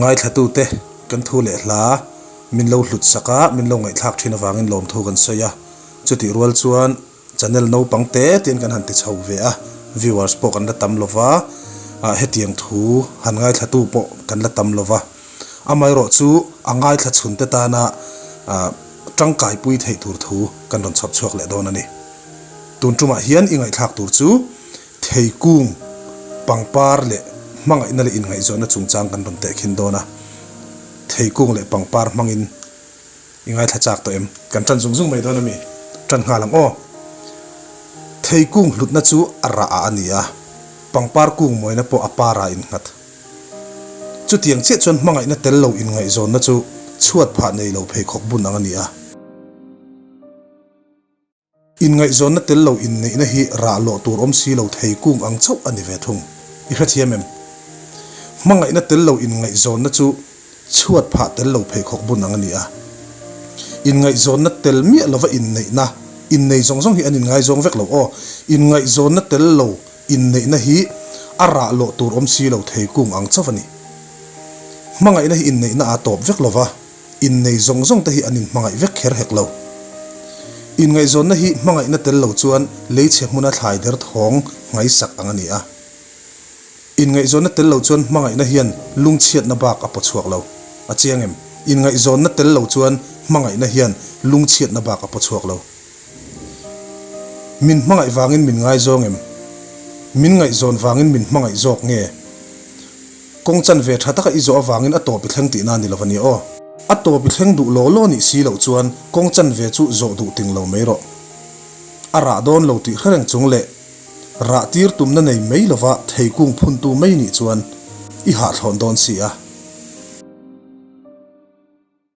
Ngaithlatute kan thu leh hla min lo hlut sak a, min lo ngaihthlak thin avangin lawmthu kan sawi a. Chutih rual chuan channel naupang te tein kan han ti chho ve a, viewers pawh kan la tam lo va, hetiang thu han ngaithlatu pawh kan la tam lo va. Amaherawh chu a ngaithla chhunte tana tangkaipui theih tur thu kan rawn chhawp chhuak leh dawn a ni. Tun tumah hian i ngaihthlak tur chu Theikung, pangpar leh hmangaihna leh inngaihzawnna chungchang kan rawn tehkhin dawn a. Theikung leh pangpar hmangin i ngaithla chak tawh em? Kan tan zung zung mai dawn a mi? Tan nghal ang aw. Theikung hlutna chu a rah ah a ni a, pangpar kung mawina pawh a par ah innghat. Chutiang chiah chuan hmangaihna tel lo inngaihzawnna chu chhuat phah nei lo pheikhawk bun ang a ni a. Inngaihzawnna tel lo inneihna hi rah lawh tur awm si lo thei kung ang chauh a ni ve thung. I hrethiam em? Hmangaihna tel lo inngaihzawnna chu chhuat phah tel lo pheikhawk bun ang a ni a. Inngaihzawnna tel miah lova inneihna, innei zawng zawng hi an inngaizawng vek lo aw. Inngaihzawnna tel lo inneihna hi a rah lawh tur awm si lo thei kung ang chauh a ni. Hmangaihna hi inneihna aa tawp vek lova. Innei zawng zawng te hi an inhmangaih vek kher hek lo. Inngaihzawnna hi hmangaihna tel lo chuan leichhe hmuna thlai der thawng nghaisak ang a ni a. Inngaihzawnna tel lo chuan hmangaihna hian lungchhiatna bak a paw chhuak lo. A chiang em? Inngaihzawnna tel lo chuan hmangaihna hian lungchhiatna bak a paw chhuak lo. Min hmangaih vangin min ngaizawng em? Min ngaihzawn vangin min hmangaih zawk nge? Kawng chanve tha taka i zawh avangin a tawp i thleng tihna a ni lo a ni aw. A tawp i thleng duh law law nih si loh chuan kawng chanve chu zawh duh ting lo mai rawh. A rah dawn lo tih hre reng chung leh rah tir tumna nei mai lova theikung phuntu mai nih chuan i hahthlawn dawn si a.